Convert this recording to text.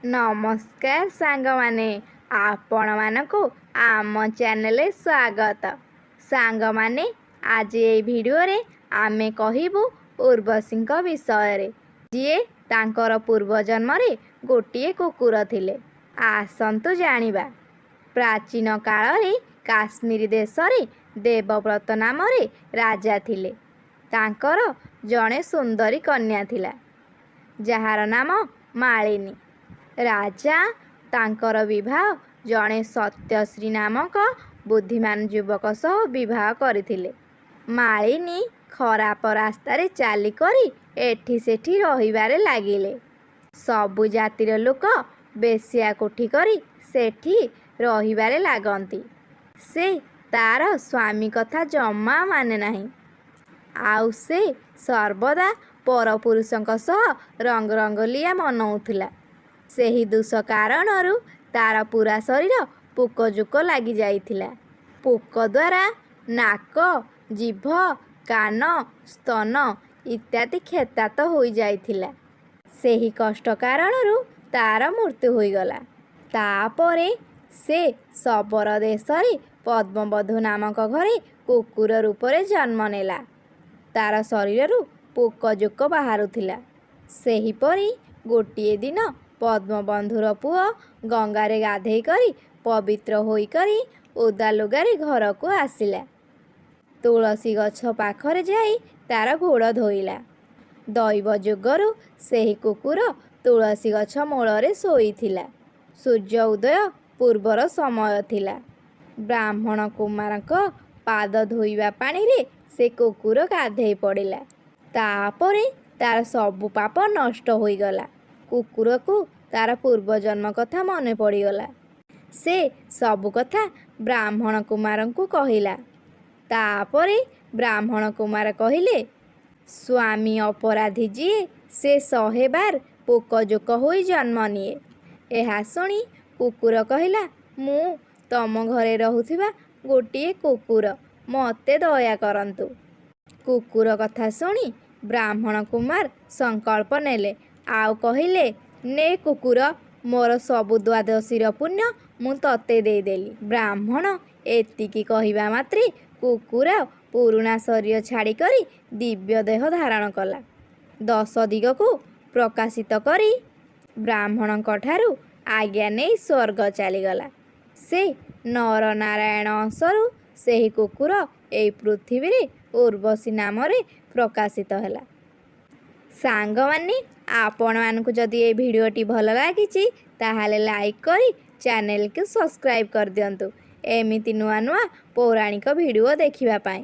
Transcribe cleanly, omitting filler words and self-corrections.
ନମସ୍କାର ସାଙ୍ଗମାନେ, ଆପଣମାନଙ୍କୁ ଆମ ଚ୍ୟାନେଲରେ ସ୍ୱାଗତ। ସାଙ୍ଗମାନେ, ଆଜି ଏଇ ଭିଡ଼ିଓରେ ଆମେ କହିବୁ ଉର୍ବଶୀଙ୍କ ବିଷୟରେ, ଯିଏ ତାଙ୍କର ପୂର୍ବଜନ୍ମରେ ଗୋଟିଏ କୁକୁର ଥିଲେ। ଆସନ୍ତୁ ଜାଣିବା। ପ୍ରାଚୀନ କାଳରେ କାଶ୍ମୀର ଦେଶରେ ଦେବବ୍ରତ ନାମରେ ରାଜା ଥିଲେ। ତାଙ୍କର ଜଣେ ସୁନ୍ଦରୀ କନ୍ୟା ଥିଲା, ଯାହାର ନାମ ମାଳିନୀ। ରାଜା ତାଙ୍କର ବିବାହ ଜଣେ ସତ୍ୟଶ୍ରୀ ନାମକ ବୁଦ୍ଧିମାନ ଯୁବକ ସହ ବିବାହ କରିଥିଲେ। ମାଳିନୀ ଖରାପ ରାସ୍ତାରେ ଚାଲିକରି ଏଠି ସେଠି ରହିବାରେ ଲାଗିଲେ। ସବୁ ଜାତିର ଲୋକ ବେଶ୍ୟା କୋଠି କରି ସେଠି ରହିବାରେ ଲାଗନ୍ତି। ସେ ତାର ସ୍ୱାମୀ କଥା ଜମା ମାନେ ନାହିଁ, ଆଉ ସେ ସର୍ବଦା ପରପୁରୁଷଙ୍କ ସହ ରଙ୍ଗରଙ୍ଗଲିଆ ମନଉଥିଲା। ସେହି ଦୋଷ କାରଣରୁ ତାର ପୁରା ଶରୀର ପୋକଜୋକ ଲାଗିଯାଇଥିଲା। ପୋକ ଦ୍ୱାରା ନାକ, ଜିଭ, କାନ, ସ୍ତନ ଇତ୍ୟାଦି କ୍ଷତାକ୍ତ ହୋଇଯାଇଥିଲା। ସେହି କଷ୍ଟ କାରଣରୁ ତାର ମୃତ୍ୟୁ ହୋଇଗଲା। ତାପରେ ସେ ଶବର ଦେଶରେ ପଦ୍ମବନ୍ଧୁ ନାମକ ଘରେ କୁକୁର ରୂପରେ ଜନ୍ମ ନେଲା। ତାର ଶରୀରରୁ ପୋକଜୋକ ବାହାରୁଥିଲା। ସେହିପରି ଗୋଟିଏ ଦିନ ପଦ୍ମବନ୍ଧୁର ପୁଅ ଗଙ୍ଗାରେ ଗାଧେଇ କରି ପବିତ୍ର ହୋଇକରି ଓଦା ଲୁଗାରେ ଘରକୁ ଆସିଲା। ତୁଳସୀ ଗଛ ପାଖରେ ଯାଇ ତାର ଗୋଡ଼ ଧୋଇଲା। ଦୈବ ଯୋଗରୁ ସେହି କୁକୁର ତୁଳସୀ ଗଛ ମୂଳରେ ଶୋଇଥିଲା। ସୂର୍ଯ୍ୟ ଉଦୟ ପୂର୍ବର ସମୟ ଥିଲା। ବ୍ରାହ୍ମଣ କୁମାରଙ୍କ ପାଦ ଧୋଇବା ପାଣିରେ ସେ କୁକୁର ଗାଧେଇ ପଡ଼ିଲା। ତାପରେ ତାର ସବୁ ପାପ ନଷ୍ଟ ହୋଇଗଲା। କୁକୁରକୁ ତାର ପୂର୍ବଜନ୍ମ କଥା ମନେ ପଡ଼ିଗଲା। ସେ ସବୁ କଥା ବ୍ରାହ୍ମଣ କୁମାରଙ୍କୁ କହିଲା। ତାପରେ ବ୍ରାହ୍ମଣ କୁମାର କହିଲେ, ସ୍ୱାମୀ ଅପରାଧୀ ଯିଏ, ସେ 100 ବାର ପୋକଜୋକ ହୋଇ ଜନ୍ମ ନିଏ। ଏହା ଶୁଣି କୁକୁର କହିଲା, ମୁଁ ତମ ଘରେ ରହୁଥିବା ଗୋଟିଏ କୁକୁର, ମୋତେ ଦୟା କରନ୍ତୁ। କୁକୁର କଥା ଶୁଣି ବ୍ରାହ୍ମଣ କୁମାର ସଂକଳ୍ପ ନେଲେ, ଆଉ କହିଲେ, ନେ କୁକୁର, ମୋର ସବୁ ଦ୍ୱାଦଶୀର ପୁଣ୍ୟ ମୁଁ ତତେ ଦେଇଦେଲି। ବ୍ରାହ୍ମଣ ଏତିକି କହିବା ମାତ୍ରେ କୁକୁର ପୁରୁଣା ଶରୀର ଛାଡ଼ିକରି ଦିବ୍ୟ ଦେହ ଧାରଣ କଲା। ଦଶ ଦିଗକୁ ପ୍ରକାଶିତ କରି ବ୍ରାହ୍ମଣଙ୍କ ଠାରୁ ଆଜ୍ଞା ନେଇ ସ୍ୱର୍ଗ ଚାଲିଗଲା। ସେ ନରନାରାୟଣ ଅଂଶରୁ ସେହି କୁକୁର ଏଇ ପୃଥିବୀରେ ଉର୍ବଶୀ ନାମରେ ପ୍ରକାଶିତ ହେଲା। ସାଙ୍ଗମାନେ, ଆପଣମାନଙ୍କୁ ଯଦି ଏ ଭିଡ଼ିଓଟି ଭଲ ଲାଗିଛି, ତାହେଲେ ଲାଇକ୍ କରି ଚ୍ୟାନେଲକୁ ସବସ୍କ୍ରାଇବ୍ କରିଦିଅନ୍ତୁ, ଏମିତି ନୂଆ ନୂଆ ପୌରାଣିକ ଭିଡ଼ିଓ ଦେଖିବା ପାଇଁ।